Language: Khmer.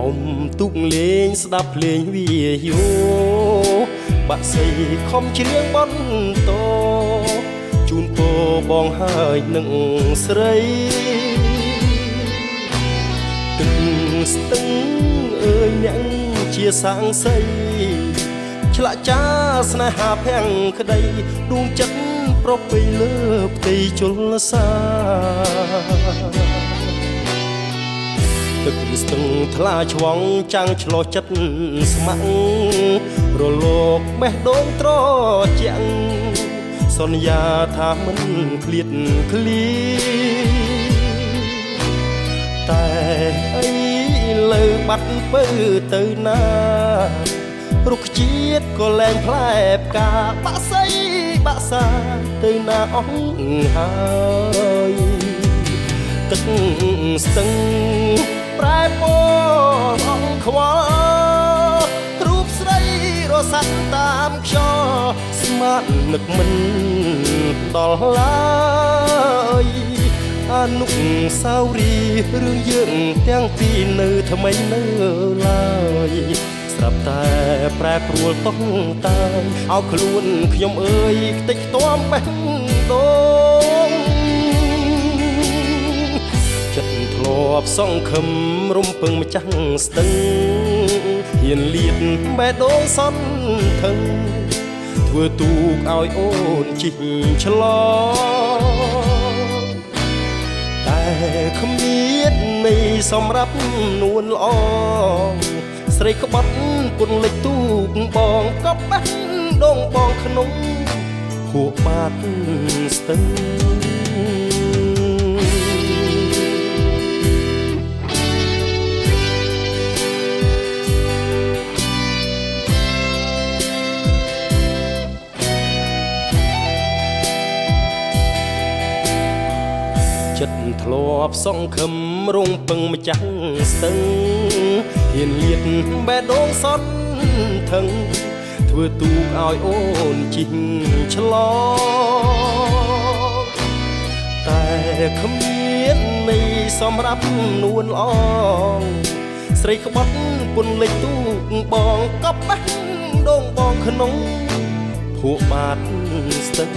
អុំទុកលេងស្ដាប់ភ្លេងវាយោបាក់សីខំច្រៀងបន្តជូនពរបងហើយនឹងស្រីទឹកស្ទឹងអើយអ្នកជាសាងសីឆ្លាក់ចាស្នេហាភាំងក្តីដួងចិត្តប្រពៃលើផ្ទៃជលសាទឹកស្ទឹងថ្លាឆ្វងចាំងឆ្លោះចិត្តស្ម័គ្ររលោកបេះដូងត្រជាក់សន្យាថាមិនឃ្លាតឃ្លីតែអីលើបាត់ពើទៅណារុក្ខជាតិក៏លែងផ្លែផ្កាបាក់សីបាក់សាទៅណាអស់ហើយទឹកស្ទឹងប្រែពណ៌អង្ខ្វល់រូបស្រីរសាត់តាមខ្យល់ស្មាននឹកមិនដល់ឡើយអនុស្សាវរីយ៍រឿងយើងទាំងពីរនៅថ្មីនៅឡើយស្រាប់តែប្រែប្រួលតុងតាយឲ្យខ្លួនខ្ញុំអើយខ្ទេចខ្ទាំបេះដូងចិត្តធ្លាប់សង្ឃឹមរំពឹងម្ចាស់ស្ទឹងហ៊ានលៀតបេះដូងសន្ថឹងធ្វើទូកឲ្យអូនជិះឆ្លងតែគ្មានន័យសម្រាប់នួនល្អស្រីក្បត់ពុនលិចទូកបងក៏បេះដូងបងក្នុងភក់បាតស្ទឹងចិត្តធ្លាប់សង្ឃឹមរងពឹងម្ចាស់ស្ទឹងហ៊ានលៀតបេះដូងសន្ថឹងធ្វើទូកឲ្យអូនជិះឆ្លងតែគ្មានន័យសម្រាប់នួនល្អស្រីក្បត់ពុនលិចទូកបងក៏បេះដូងបងក្នុងភក់បាតស្ទឹង